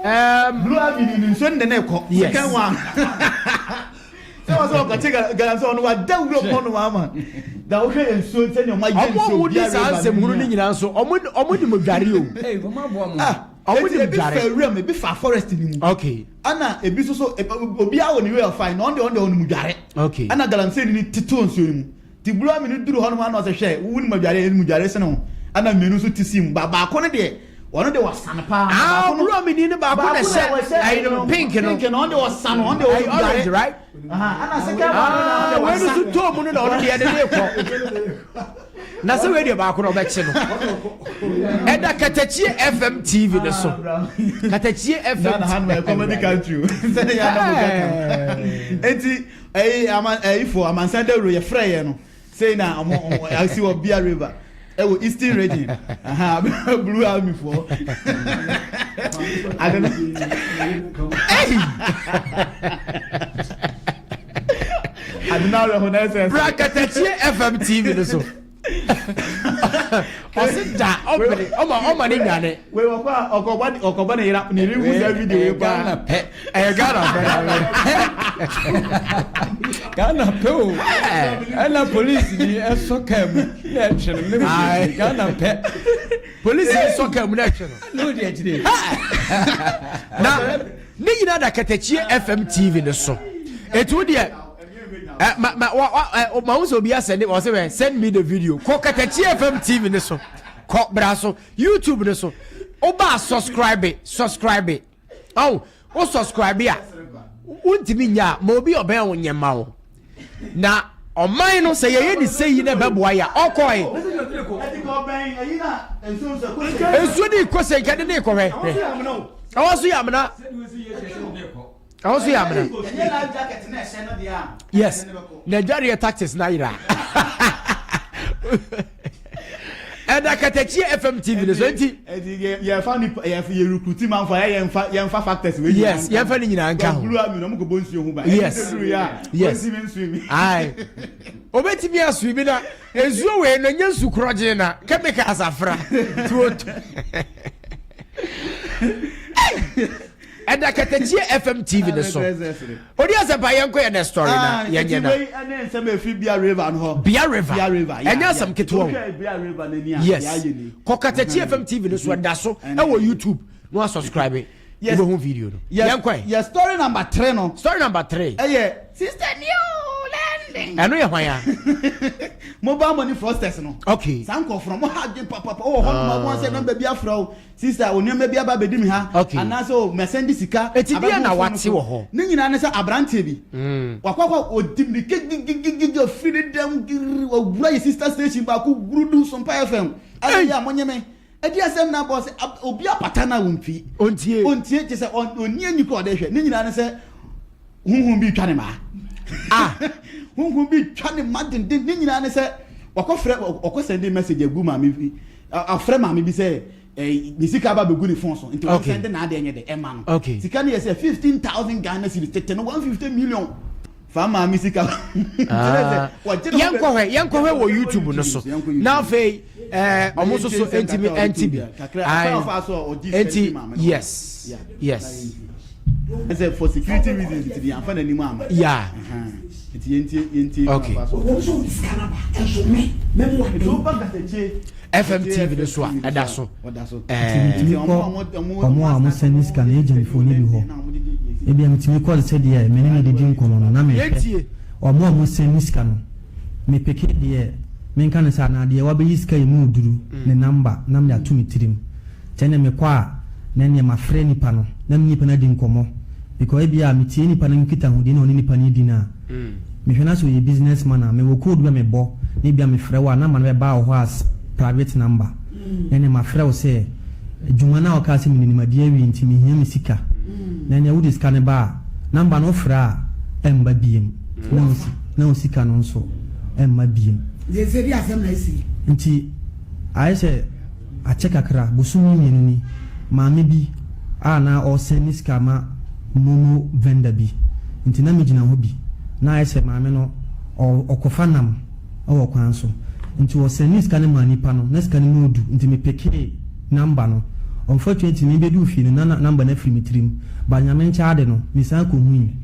Um, Blue Avenue ni nsuo no de ne kɔ. Yes. Second one. Sɛ wɔn sɛ ɔkɔkye galamsey ɔno wada wura mu ɔno ama. Da wohwɛ yɛ nsuo sɛnea ɔmo ayɛ ɔmo a nsuo wɔdi biara saa ba nsɛm ne hunu no nua. nyinaa nso ɔmo ɔmo nim dware o. Ee, wɔn aboa mo. Ah, Ɔmo eti nim ebi dware. fa wuram ebi fa forest ni mu. Okay. Ɛna ebi nso so obiara wɔ ne way of fine na ɔno deɛ ɔno deɛ ɔnim dware. Okay. Ɛna galamsey ni tetew nsuo no mu. Ti blue army no duru hɔnom ana ɔsɛ hwɛ wo nim adware ɛnim dware sene ho. Ɛna mmienu nso te si mu. Ba baako no deɛ ɔno deɛ ɔsane paa. Ah, Baako no blue army ni no baako na ɛhyɛ ɛyi no pink no. Pink no ɔno deɛ ɔsane ɔno deɛ Ɛyi ɔnim dware. orange right? Aha, ɛna second one no na ɔno Ah, deɛ wei no wasa. so tɔɔ mu no na ɔno deɛ de ne kɔ. Na sɛ wei deɛ baako na ɔbɛkye no. Ɛda Katakyie FM TV no so. Katakyie FM. Ghana ha no comedy country o. Sɛde yɛ anam kaka. Eti ɛyi ama ɛyi fo amansan dawuro yɛ frɛ yɛ no. Sei na ɔmo ɔmo asi wɔ Bia River ɛwɔ Eastern Region. Aha Blue Army fo. Ade no. Hey! Ade no awerɛho na ɛsɛ. Bra Katakyie FM TV no so. Ɔse da ɔpene ɔma ɔma ne nwane. Wei ɔkɔ a ɔkɔbɔ ɔkɔbɔ ne yera ne yere hu saa video yi paa. Ghana pɛ. Ɛyɛ Ghana pɛ. Ghana pɛ o. Ɛna polisi ni ɛsɔ kaa mu na ɛtwe no ne wo Ghana pɛ. Polisi ni sɔ kaa mu na ɛtwe no. Na odi akyire. Na ne nyinaa da Katakyie FM TV no so. Etu deɛ. Eh, ma ma wa wa eh, ma wo sɛ obi asɛnde wɔ sɛ wɛ send me the video kɔ Katakyi FM TV ne so kɔ bra so YouTube ne so woba subscribe subscribe ɔn wo subscribe a wontumi nya a ma obi ɔbɛn wo nyɛ ma wo na ɔman no sɛ yɛyɛ ne sɛ yi na ɛbɛboa yɛ a ɔkɔe nsuo ne kɔ sɛ nkɛde ne kɔhwɛ hwɛ ɛwɔ so yɛ amena ɛhɔ nso yɛ amena yes na adwareɛ tactics na ayera ɛda katakyie fm tv no so nti yɛfa nipa yɛfa yɛ recruit manfo a yɛmfa yɛmfa factors wei yes yɛmfa ne nyinaa nka ho blue army na ɔmo kɔ bɔ nsuo ho ba yes yes ayi obetumi asu bi na nsuo wei no nye nsu korɔgye na chemicals afra tuo Ɛda Katakyie FM TV no so. Odi asɛmpa yɛn kɔ yɛn next story na ah, yɛn nyɛ na. Wei ɛne nsɛm efi Bia River no hɔ. Bia River. Bia River. Ɛnyɛ asɛm ketewa o. Yes. Kɔ Katakyie FM TV no so ɛda so ɛwɔ YouTube na wa subscribe. Yes. Wobɛhu video no. Yes. Yɛn kɔ yɛ. Story number 3 no. Story number 3. Ɛyɛ Sister New London. Ɛno yɛ hwan ya? Mobile money fraudsters no. Okay. Saa nkurɔfoɔ no mo ha adwene papapa wɔ hɔ nom a wɔn sɛ nɔmba bi afrɛ wo. Sister, wo nneɛma bi aba abɛdi me ha. Okay. Anaasɛ o, mɛsɛn de sika. Eti deɛ na abɛgu wate phone wɔ so. hɔ? Ne nyinaa ne sɛ aberanteɛ bi. Wakɔ akɔ ɔdi mirika gigigigigi ɔfiri ne dɛm giriri wawura yɛ sister station baako gurudu Sompa FM. Ei! Ɛyɛ a monyɛ me. Ɛdi asɛm na abɔ sɛ obi apata no a ɔntwi. Ɔntie. Ɔntie kyɛ sɛ ɔnni ani kɔ ɔde hwɛ. Ne nyinaa ne sɛ honhom bi retwa ne maa. Ah! Honhom bi retwa ne ma denden. Ne nyinaa ne sɛ wakɔfrɛ ɔkɔ sɛnde message agu maame bi. Ɔfrɛ maame bi sɛ ne sika aba abɛgu ne phone so nti wɔn sɛnde n'adeɛ nyɛ de ɛma no. Sika no yɛ sɛ 15,000 Ghana cedis tete no 150 million fa maame sika. Ah. Yɛnkɔhwɛ yɛnkɔhwɛ wɔ YouTube no so na afei ɔmo nso so ntumi ɛnti bi. Nti yes yes. Ɛsɛ for security reasons nti de yɛnfa n'anim ama. Yeah. Nti yɛntie yɛntie. Okay. Wɔn nso wɔde sika no aba nso me mɛmu ade. Nti woba Katakye. FM TV no so a ɛda so. Nti metumi kɔ wɔn a wɔsɛne sika no agentfoɔ no bi hɔ. Ebia metumi kɔ sɛdeɛ me ne no didi nkɔmmɔ no na mehwɛ wɔn a wɔsɛne sika no. Mepeke deɛ menka no sɛ anaa deɛ wabɛyi sika yi mu duru ne number na mede ato me tirim. Nti ɛnneɛ mekɔ a na ɛnneɛ mafrɛ nipa no na me ne nipa no adi nkɔmmɔ because ebia metie nipa no nkitahodie na ɔne nipa no redi no a, mehwɛ na sɛ ɔyɛ business man a, mewɔ code bi a mebɔ na ebia mefrɛ wo a number no bɛba wo hɔ as private number na ɛnneɛ mafrɛ wo sɛ dwuma no a wokaa sɛ menim adi awie nti mehia me sika na ɛnneɛ wode sika no ba a number no wofrɛ a ɛmma biem na wo sika no nso ɛmma biem. Nti ayɛ sɛ. Akyɛ kakra, bosome mmienu ni, maame bi a na ɔresɛnde sika ma momo vendor bi nti na megyina hɔ bi. Na ayɛ sɛ maame no ɔrekɔfa nam wɔ kwan so nti ɔsɛndee sika no maa nipa no, na sika no mu redu nti me pekee number no. Unfortunately mebɛduu fie no na number no afiri me tirim but Nyame nkyɛ ade no mesan kɔhui.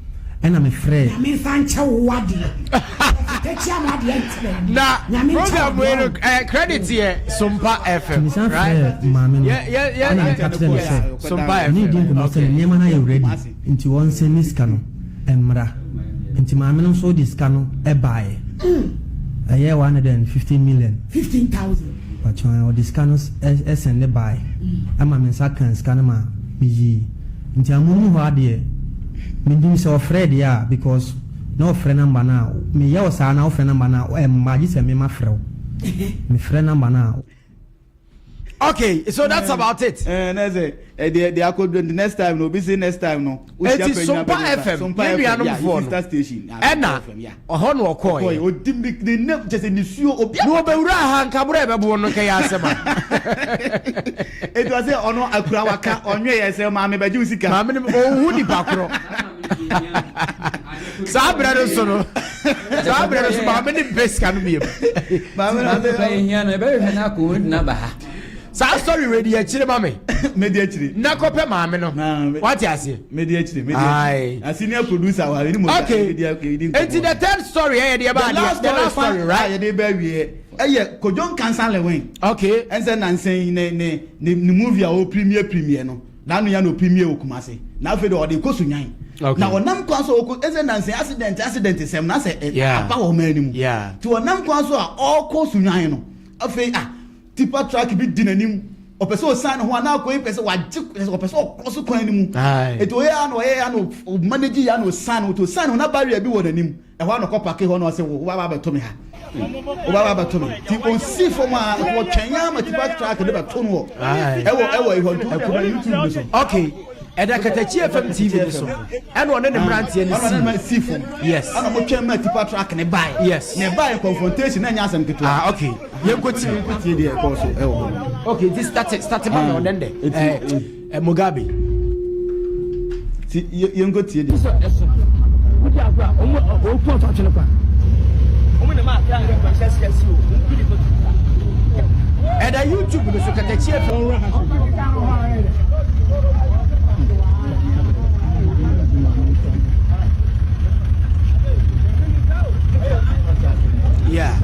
Ɛna me frɛɛ. Nyame nfa nkyɛ wo adeɛ. Tɛkyia mo adeɛ nkyerɛ. Na Nyame nkyɛ program wo wei no adeɛ. eh, credit yɛ Sompa Nti FM mesan right? frɛɛ maame no Yɛ yɛ yɛ ɛna yɛ meka kyerɛɛ no sɛ Sompa me ne no di FM nkɔmmɔ sɛ okay. ne nneɛma no ayɛ ready nti ɔnsɛnde sika no mmra. Nti maame no nso de sika no baeɛ. Ɛyɛɛ 150 million. 15,000. Mpakyɛw ɔde sika no sɛnde baeɛ ɛma me nsa kaa sika no ma meyii. Nti amonom hɔ ara deɛ menim sɛ ɔfrɛɛ deɛ a because na ɔfrɛ number no a meyɛ wo saa na wofrɛ number no a ɛmma gye sɛ me mafrɛ wo. Mefrɛ number no a. Okay, so that's about it. Eh, na sɛ ɛdeɛ deɛ akɔduro nti next time no obi se next time no. Eti Sompa FM yɛn nuanom foɔ no ɛna ɔhɔ na ɔkɔɔɛ. Odi ne ne nam kyɛ sɛ nisuo obi. Na ɔbɛwura ha nkaborɔ a ɛbɛboɔ no nkɛyɛ asɛm a. Eti ɔsɛ ɔno akura waka ɔnwe yɛ sɛ maame bɛgye wo sika. Maame no ɔnhu nipa korɔ. Saa berɛ no so no saa berɛ no so maame no mpɛ sika no biem. Maame no sɛ ehia no ɛbɛhwehwɛ no akɔ wɔn gyina ba ha. Saa story wei di akyire ma me. Medi akyire. Na kɔpɛ maame no. Wate aseɛ. Medi akyire medi akyire. Na senior producer wa ɛni mo. Okay. Eti the third story ɛyɛ deɛ ba adeɛ the last story right. The last story yɛde bɛ wie ɛyɛ Kojo Nkansah Lewin. Okay. Ɛnsɛ nansan ne ne ne movie a o premier premier no. N'ano ya na o premier wɔ Kumasi. Na afei deɛ ɔde kɔ Sunyani. Okay. Na ɔnam kwan so ɔkɔ ɛsɛ nansi accident accident sɛm na sɛ Yeah. aba wɔ ɔman no mu. Yeah. Ti ɔnam kwan so a ɔkɔ Sunyani no afei ah tipper truck bi di n'anim ɔpɛ sɛ ɔsan ne ho anaa akɔ yi pɛ sɛ wagye ɔpɛ sɛ ɔkɔ so kwan no mu. Aye. Eti ɔyɛ ano ɔyɛ ano ɔmanage yɛ ano ɔsan ne ho ti ɔsan ne ho na barrier bi wɔ n'anim ɛhɔ ano kɔ park hɔ na ɔsɛ wo wo ba abɛto me ha wo ba abɛto me ti ɔsi fam a ɔtwɛn ya ma tipper truck de bɛto no wɔ Aye. ɛwɔ ɛhɔ nti wode YouTube no so. Okay. Ɛda Katakyi FM TV no so. Ɛna ɔne ne mmeranteɛ no Ɔno ne si. si fam. Yes. Ɛna mo twɛn ma tipper truck ne bae. Yes. Ne bae confrontation na ɛnyɛ asɛm ketewa. Ah, okay. Yɛnkɔ tie. Yɛnkɔ tie deɛ ɛkɔɔ so ɛwɔ hɔ. Okay, this start start ma me ɔnɛ ndɛ. Eti- Eh, Mugabe. Ti yɛnkɔ tie deɛ. Wodi agorɔ a, ɔmo ɔmo pɔn tɔ atwene kwa. Ɔmo na maa akra nkɛ kwanhyɛ si asi o. Ɔmo bi de kɔ tuta. Ɛda YouTube no so Katakyi FM. Yeah.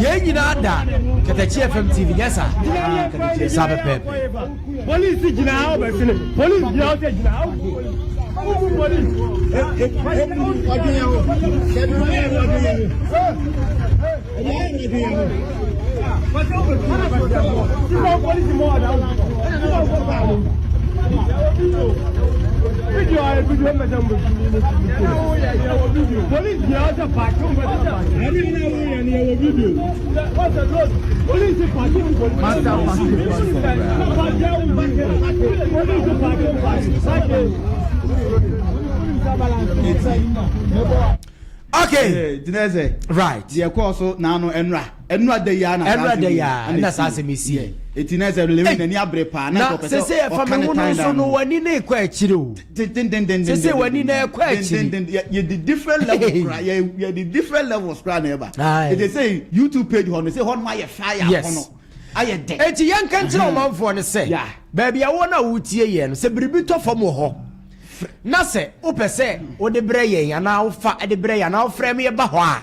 Yɛn nyinaa da Katakyi FM TV nyɛ saa saa pɛpɛɛpɛ. Polisi gyina ha ɔbɛsene. Polisi gyina hɔ sɛ gyina ha. Ubu polisi. Polisi gyina hɔ sɛ paaki mbɛsɛ paaki. Polisi paaki polisi. Polisi paaki paaki. Okay. Gyina sɛ. Right. Deɛ ɛkɔɔ so n'ano ɛnura ɛnura da yi a na Ɛnura da yi a na saa asɛm yi si. Eti na sɛ Lewin n'ani abere paa na Na nka ɔpɛ sese sɛ ɛfa ɔka me ne ho no tan nso down no w'ani ne kɔ akyire o. Sese w'ani na ɛkɔ akyiri. Yɛ di different levels kora yɛ yɛ di different levels kora na ɛba. Aye. Eti sɛ YouTube page hɔ no sɛ hɔ no ayɛ fire Yes. hɔ no ayɛ dɛ. Eti yɛnka nkyerɛ ɔmanfoɔ no sɛ Yeah. baabi a wɔn a wotie yɛn no sɛ biribi tɔ fam wɔ hɔ na sɛ wopɛ sɛ wode brɛ yɛn anaa wofa de brɛ yɛn anaa wofrɛ me yɛba hɔ a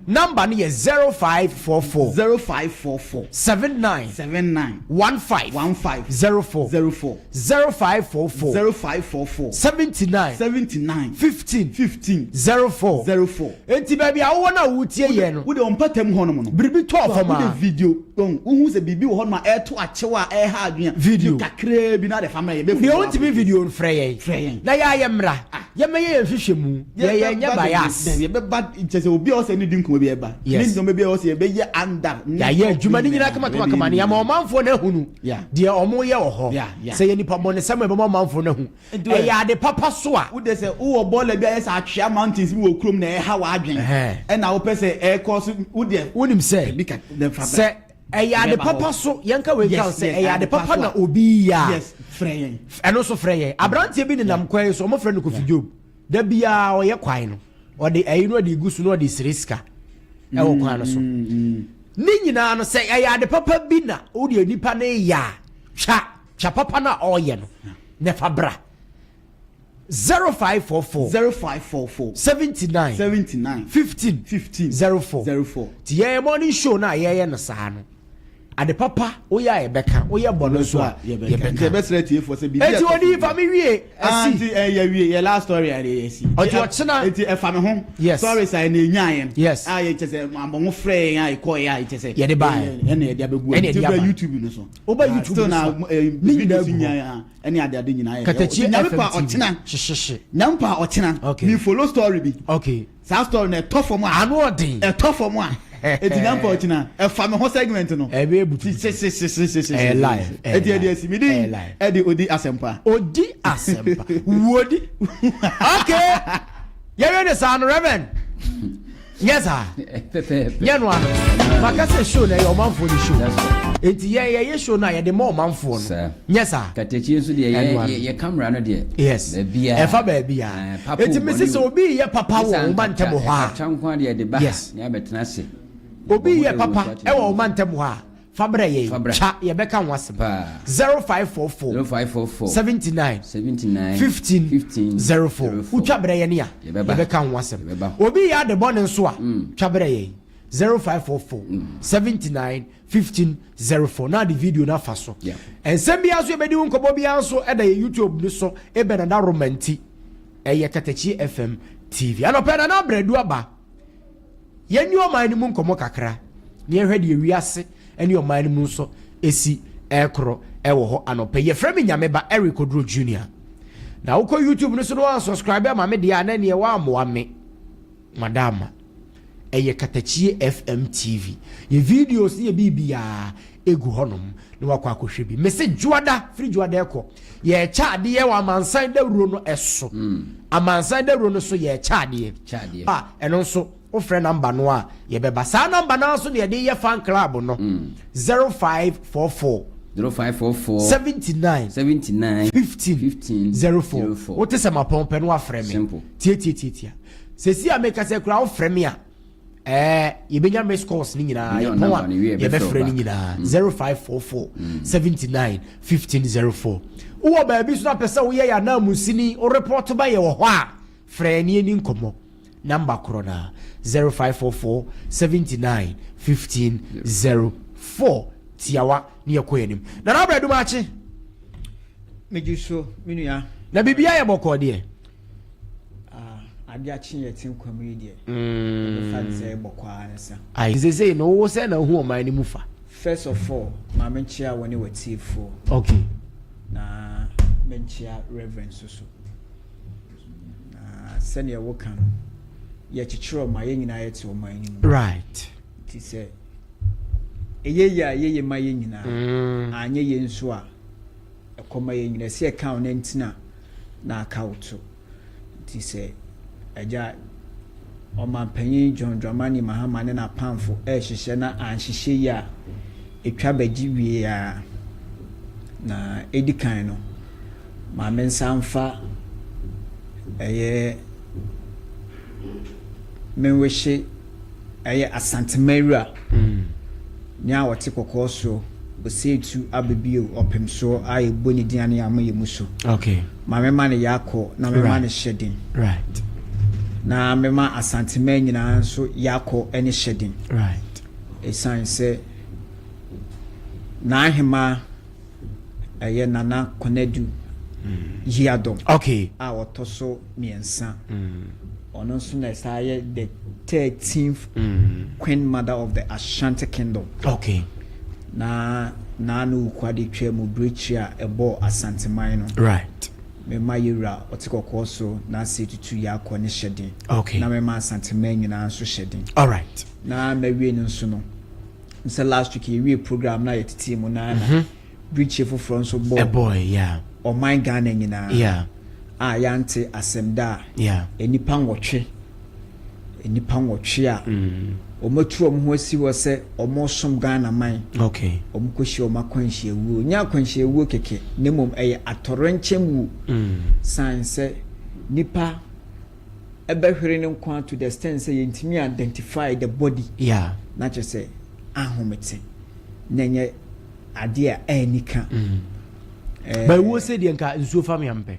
number no yɛ 0544 0544 79 79 15 15 04 04 0544 0544 79 79 15 15 04 04. Enti baabi a wowɔ no a wotie yɛn no Wode ɔmpata mu hɔnom no biribi tɔɔ fam wode a video dɔn wohu sɛ biribi wɔ hɔnom a ɛto akyew a ɛha adwene a Video. kakraa bi na de fa mmerɛ yɛbɛfo deɛ wontumi video no frɛ yɛn Frɛ yɛn. na yɛayɛ mmra yɛmɛyɛ yɛn hwehwɛ mu yɛyɛ nyɛ bias yɛbɛba kyɛ sɛ obi a ɔsɛ ne di nkɔmmɔ bi ɛba Yes. ne nnɔma bi a ɔsɛ yɛbɛyɛ anda yɛayɛ adwuma no nyinaa kamakamakama ne yɛama ɔmanfoɔ no ahunu Yeah. deɛ ɔmo yɛ wɔ hɔ Yeah, yeah. sɛ yɛ nipa bɔnesɛm a ɛbɛma ɔmanfoɔ no ahu Nti ɛyɛ ade papa so a wode sɛ wowɔ bɔɔla bi a yɛ sɛ atwea mountains bi wɔ kurom na ɛha w'adwen Ɛhɛn. ɛna wopɛ sɛ ɛkɔ so wodeɛ wonim sɛ Ebi ka- then fa bra. sɛ ɛyɛ ade Bɛba papa hɔ. so yɛnka wei ka Yes, sɛ yes, ɛyɛ ade ade pa papa so na a. obi yɛ a yes frɛ yɛn ɛno nso frɛ yɛn aberanteɛ bi nenam kwan yi so ɔmo frɛ no Kofi Job da biara ɔyɛ kwan no ɔde ɛyi no ɔde gu so na ɔde sere sika ɛwɔ kwan no so ne nyinaa no sɛ ɛyɛ ade papa bi na wode nipa no yɛ a twa twa papa no a ɔreyɛ no na fa bra 0544 0544 79 79 15 15 04 04 nti yɛyɛ morning show no a yɛyɛ no saa no ade papa woyɛ a yɛbɛka woyɛ bɔne nso a yɛbɛka nti yɛbɛka yɛbɛsrɛ tiefoɔ sɛ biribi enti a ɛtɔ ɔde so fa me wie Ah, asi nti ɛyɛ wie yɛ last story a yɛ si. Ɔti ɔkyena- Eti ɛfa me ho. Yes. Stories a ɛna enya yɛn. Yes. A yɛ kyɛ sɛ amɔmo frɛ yɛn a yɛkɔ yɛ a yɛ kyɛ sɛ. Yɛde baeɛ. Ɛna yɛde abɛgu. Ɛna yɛde Nti aba. wobɛ YouTube no so. Wobɛ Ah, YouTube Still no na so. eh, Ne nyinaa videos gu hɔ. nyinaa ɛne ade ade nyinaa yɛ. Katakyi Nti Nyame FM pa TV. ɔkyena. Hyehyehye. Nyame pa ɔkyena. Okay. Mi follow story bi. Okay. Saa story na ɛtɔ fam a. Ano ɔden. Ɛtɔ fam a. Eti Nyame pa ɔkyena. Ɛfa me ho segment no. Ɛbɛ ebutu. Sisisisisisi. Ɛyɛ live, ɛyɛ Eti ɛdi live, esi mi ɛyɛ din live. ɛdi odi asɛmpa. Odi asɛmpa. Wodi. Okay. Yɛwɛ ne saa no Reverend. Nyɛ saa. Nyɛ no ano. Maka sɛ show no ɛyɛ ɔmanfoɔ no show. Enti yɛn yɛyɛ show no a yɛde ma ɔmanfoɔ no. Nyɛ saa. Katakyie nso deɛ yɛ yɛ camera no deɛ. Yes. Ɛfa baabiara. Enti mesi sɛ obi yɛ papa wɔ wo mantam hɔ a. Ɛtwa nko adeɛ de ba. Yes. Ne abɛtena ase. Obi yɛ papa ɛwɔ wo mantam hɔ a. Fa brɛ yɛn. Twa, yɛbɛka ho asɛm. 0544 79 15 04. Wotwa brɛ yɛn a, yɛbɛka ho asɛm. Obi yɛ ade bɔne nso a, mm. twa brɛ yɛn. 0544 79 15 04 na de video no afa so. Nsɛm biara nso yɛbɛdi ho nkɔmmɔ biara nso ɛda yɛ YouTube no so ebɛn nana romanti ɛyɛ Katakyi FM TV. Anɔpɛ nana abrɛdu aba. Yɛnni ɔman no mu nkɔmmɔ kakra na yɛnhwɛ deɛ wiase ne ɔman no mu nso ɛsi ɛrekorɔ ɛwɔ hɔ anɔpa yi. Yɛfrɛ me Nyameba Eric Oduro Junior. Na wokɔ YouTube no so na wansubscribe ama me deɛ a na neɛ woammoa me. Madama. Ɛyɛ Katakyie FM TV. Yɛ videos ne yɛ biribiara ɛgu hɔnom na wakɔ akɔhwɛ bi. Mese dwoada, firi dwoada ɛkɔ, yɛrekyɛ adeɛ wɔ amansan dawuro no ɛso. Mm. Amansan dawuro no so yɛrekyɛ adeɛ. A ɛno nso wofrɛ namba no a yɛbɛba. Saa namba no nso na yɛde yɛ fan club no. Mm. 0544 0544 79 79 15 15 04. Wote sɛ mapɔn pɛ no wafrɛ me. Simple. Tiatiatiatia. Sɛsi a meka sɛ kura wofrɛ me a ɛɛ yɛbɛnya miss calls ne nyinaa yɛpɔn a yɛbɛfrɛ no nyinaa 0544 79 1504 wowɔ baabi so na pɛ sɛ woyɛ yɛ ananmusini wo report ba yɛ wɔ hɔ a frɛ yɛne ani nkɔmmɔ namba korɔ no a 0544 79 1504 tiawa ne yɛkɔ yɛn anim Nana Abrɛ Dumakye megye so me nua na biribiara yɛ bɔkɔɔ deɛ. Ah, ade akye yɛ te nkwa mu yi deɛ. Ɛbɛfa ne sɛ ɛbɔ kɔ ara ne sa. Ayi, sesei no wo sɛ na wohu ɔman no mu fa. First of all, ma menkyea wo ne w'atiefoɔ. Okay. Na menkyea Reverend nso so. Na sɛdeɛ woka no, yɛkyekyere ɔman, yɛn nyinaa yɛte ɔman no mu. Right. Nti sɛ ɛyɛ yie a, ɛyɛ yie ma yɛn nyinaa. Anyɛ yie nso a, Ɛkɔ ma yɛn nyina sɛ ɛka wo nantin a na aka wo to. Nti sɛ agya Ɔmanpanyin John Dramani Mahama ne n'apamfo rehyehyɛ na anhyehyɛ yie a, ɛtwa bɛgye wie ara. Na ɛdi kan no, ma me nsa mfa ɛyɛ menwehye ɛyɛ Asantemawura, nea ɔte kɔkɔɔ soɔ, Oseetu Abebio Ɔpemsoɔ a yɛbɔ ne din a ne yɛama yɛ mu so. Okay. Ma mema no yakɔ na mema no hyɛ den. Right. Na mema Asanteman nyinaa nso yakɔ ne hyɛ den. Right. Ɛsiane sɛ n'ahemaa ɛyɛ Nana Konadu Yiadom okay. a ɔtɔ so mmiɛnsa. Ɔno nso na ɛsan yɛ the 13th Queen Mother of the Ashanti Kingdom. Okay. Na Naano Wukuade twaa mu birikyiri a ɛbɔɔ Asanteman no. Right. Mema Yewura ɔte kɔkɔɔ so n'ase tutu Yaakɔ ne hyɛ den. Okay. Na mema Asanteman nyinaa nso hyɛ den. All right. Na mawie no nso no, sɛ last week yɛwie program na yɛtetee mu na na birikyie foforɔ nso bɔɔ Ɛbɔɔ, yeah. ɔman Ghana nyinaa a yɛante asɛm da a nnipa nwɔtwe nnipa nwɔtwe a wɔatu wɔn ho asi hɔ sɛ wɔresom Ghana man okay. wɔkɔhyia wɔn akwanhyia wuo. Nyɛ akwanhyia wuo kɛkɛ na mmom ɛyɛ atɔrɛnkyɛm wuo. San sɛ nipa ɛbɛhwere ne nkwa to the extent sɛ yɛntumi identify the body. Yeah. Na kyerɛ sɛ ahomete na ɛnyɛ adeɛ a ɛni ka. Ba ewuo sɛ deɛ nka nsuo fa me ampɛ.